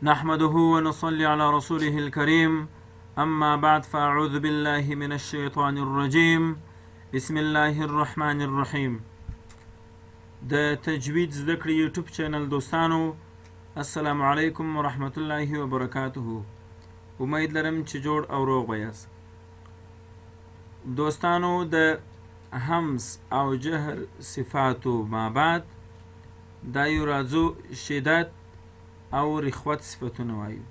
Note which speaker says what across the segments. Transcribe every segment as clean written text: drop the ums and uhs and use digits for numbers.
Speaker 1: نحمده ونصلي على رسوله الكريم، أما بعد، فأعوذ بالله من الشيطان الرجيم، بسم الله الرحمن الرحيم. د تجوید زده کړې یوټیوب چینل دوستانو، السلام علیکم ورحمت الله وبرکاته. امید لرم چې جوړ او روغ به یاست. دوستانو، د همس او جهر صفاتو ما بعد دا یو راځو شدت او رخوت صفتونه وایو.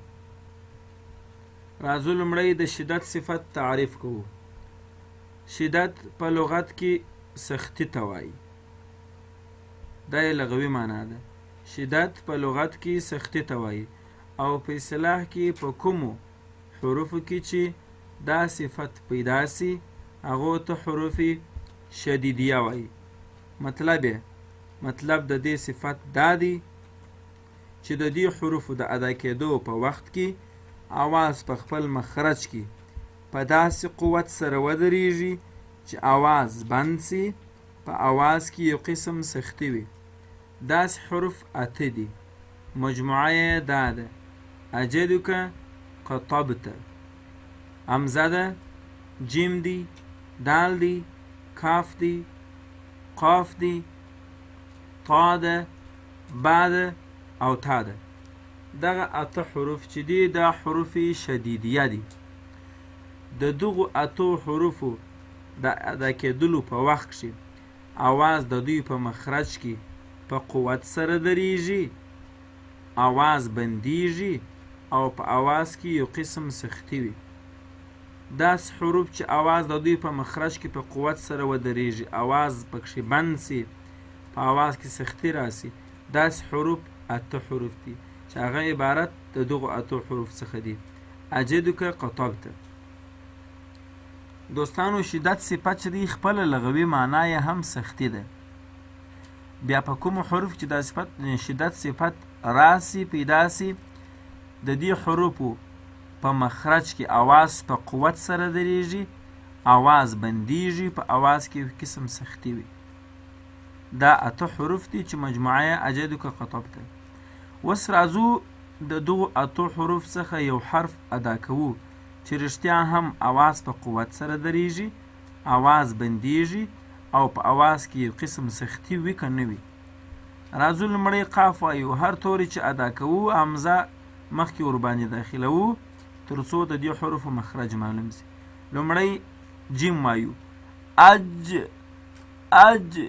Speaker 1: راځو لومړی د شدت صفت تعریف کوو. شدت په لغت کې سختی ته وایي، دا یې لغوي معنا ده. شدت په لغت کې سختی ته وایي او په اصطلاح کې په کومو حروفو کې چې دا صفت پیدا سي هغو ته حروف شدیدیه وایي. مطلب د دې صفت دا دی چې د دې حروفو د ادا کېدو په وخت کې اواز په خپل مخرج کې په داسې قوت سره ودرېږي چې اواز بند سي، په اواز کې یو قسم سختی وي. داسې حروف اته دي، مجموعه یې دا ده: اجدک، قطبت، همزه ده، جیم دی، دال دی، کاف دی، قاف دی، طا ده، با ده او تا ده. دغه اته حروف چې دي دا حروف شدیدیه دي. د دغو اتو حروفو د ادا کېدلو په وخت کښې اواز د دوی په مخرج کې په قوت سره درېږي، اواز بندیږي او په اواز کې یو قسم سختی وي. داسې حروف چې اواز د دوی په مخرج کې په قوت سره ودرېږي، اواز پکښې بند سي، په اواز کې سختی راسي، داسې حروف اته حروف دي چې هغه عبارت د دغو اتو حروف څخه دي: اجدک، قطبت. دوستانو، شدت صفت چې دی خپله لغوي معنا یې هم سختی ده. بیا په کومو حروف چې دا صفت شدت صفت راسي پیدا سي، د دې حروفو په مخرج کې اواز په قوت سره درېږي، اواز بندیږي، په اواز کې یو قسم سختی وي. دا اته حروف دي چې مجموعه یې اجدک، قطبت. اوس راځو د دغو اتو حروف څخه یو حرف ادا کوو چې رښتیا هم اواز په قوت سره درېږي، اواز بندیږي او په اواز کې یو قسم سختی وي که نه وي. راځو لومړی قاف وایو. هر توری چې ادا کوو همزه مخکې ورباندې داخلوو تر څو د دې حروفو مخرج معلوم سي. لومړی جیم وایو: اج، اج.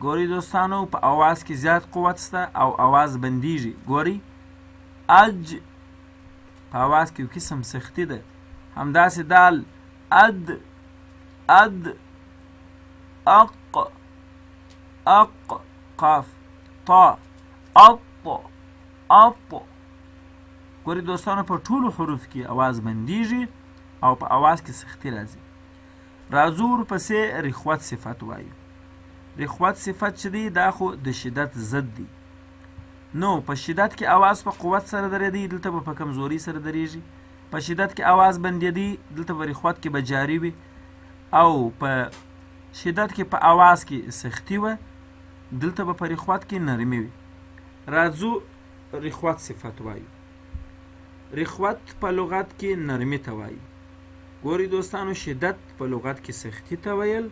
Speaker 1: ګورئ دوستانو، په اواز کې زیات قوت سته او اواز بندیږي. ګورئ، اج، په اواز کې یو قسم سختی ده. همداسې دال: اد، اد، اق، اق، قاف، طا، اط، اط. ګورئ دوستانو، په ټولو حروف کې اواز بندیږي او په اواز کې سختی راځي. راځو ورپسې رخوت صفت وایو. رخوت صفت چې دی دا خو د شدت ضد دی. نو په شدت کې اواز په قوت سره درېدی، دلته به په کمزوري سره درېږي. په شدت کې اواز بندېدی، دلته په رخوت کې به جاري وي. او په شدت کې په اواز کې سختی وه، دلته به په رخوت کې نرمي وي. راځو رخوت صفت وایو. رخوت په لغت کې نرمي ته وایي. ګورئ دوستانو، شدت په لغت کې سختی ته ویل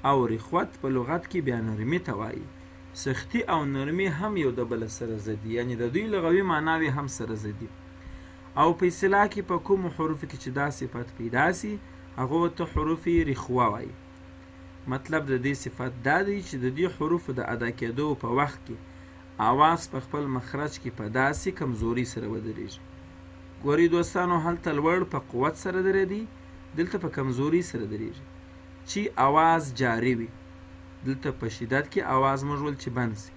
Speaker 1: او رخوت په لغت کې بیا نرمي ته وایي. سختی او نرمي هم یو د بل سره ضد دي، یعنی د دوی لغوي معناوې هم سره ضد دي. او په اصطلاح کې په کومو حروفو کې چې دا صفت پیدا سي هغو ته حروف رخوه وایي. مطلب د دې صفت دا دی چې د دې حروفو د ادا کېدو په وخت کې اواز په خپل مخرج کې په داسې کمزوري سره ودرېږي. ګورئ دوستانو، هلته لوړ په قوت سره درېدی، دلته په کمزوري سره درېږي چې اواز جاري وي. دلته په شدت کې اواز موږ ول چې بند سي،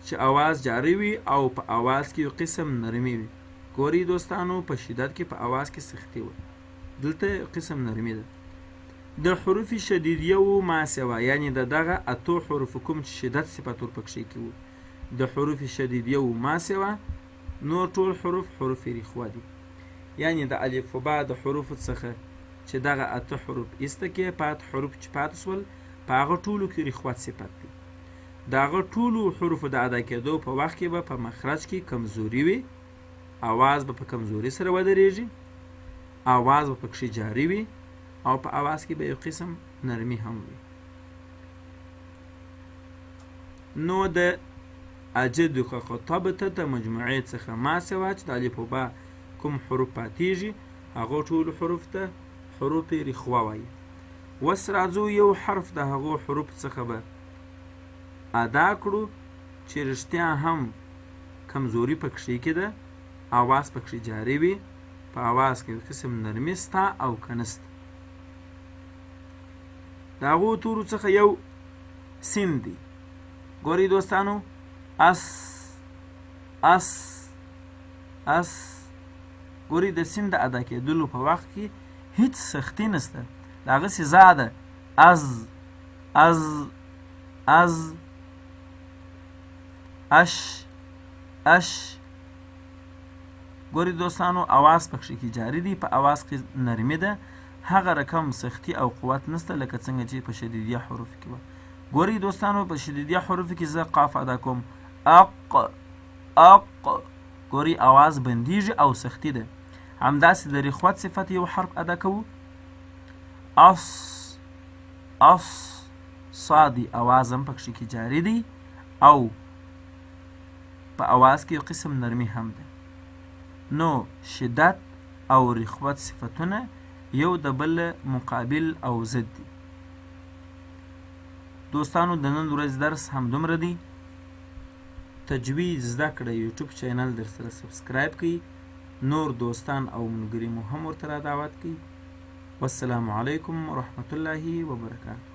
Speaker 1: چې اواز جاري وي او په اواز کې یو قسم نرمي وي. ګورئ دوستانو، په شدت کې په اواز کې سختی وه، دلته یو قسم نرمي ده. د حروف شدیدیه و ما سوا، یعنی د دغه اتو حروفو کوم چې شدت صفت ورپکښې کې وو، د حروف شدیدیه و ما سوا نور ټول حروف حروف رخوه دي. یعنی د الف و با د حروفو څخه چې دغه اته حروف ایسته کې پات حروف چې پاتې سول په هغه ټولو کې رخوت صفت دی. د هغه ټولو حروفو د ادا کېدو په وخت کې به په مخرج کې کمزوري وي، اواز به په کمزوري سره ودرېږي، اواز به پکښې جاري وي او په اواز کې به یو قسم نرمي هم وي. نو د اجدک خطبت د مجموعې څخه ما سوا چې د الف او با کوم حروف پاتیږي هغو ټولو حروف ته حروف رخوه وایي. وس راځو یو حرف د هغو حروف څخه به ادا کړو چې رښتیا هم کمزوري پکښې کې ده، اواز پکښې جاري وي، په اواز کې یو قسم نرمي سته او که نسته. د هغو تورو څخه یو سین دی. ګورئ دوستانو، اس اس اس. ګورئ د سین د ادا کېدلو په وخت کې هیڅ سختي نسته، د هغه سزا ده از از از اش اش. ګورئ دوستانو، اواز پکښې کې جاري دی، په اواز کې نرمي ده، هغه رقم سختي او قوت نسته لکه څنګه چې په شدیدیه حروف کې وه. ګورئ دوستانو، په شدیدیه حروف کې زه قاف ادا کوم، اق اق. ګورئ اواز بندیږي او سختي ده. همداسې د رخوت صفت یو حرف ادا کوو، اس اس صادي، اواز هم پکښې کې جاري دی او په اواز کې یو قسم نرمي هم ده. نو شدت او رخوت صفتونه یو د بل مقابل او ضد دي. دوستانو د نن ورځې درس هم دومره دی. تجوید زده کړه یوټیوب چینل در سره سبسکرایب کړئ، نور دوستان او ملګري مو هم ورته را دعوت کړئ. والسلام علیکم ورحمت الله وبرکاته.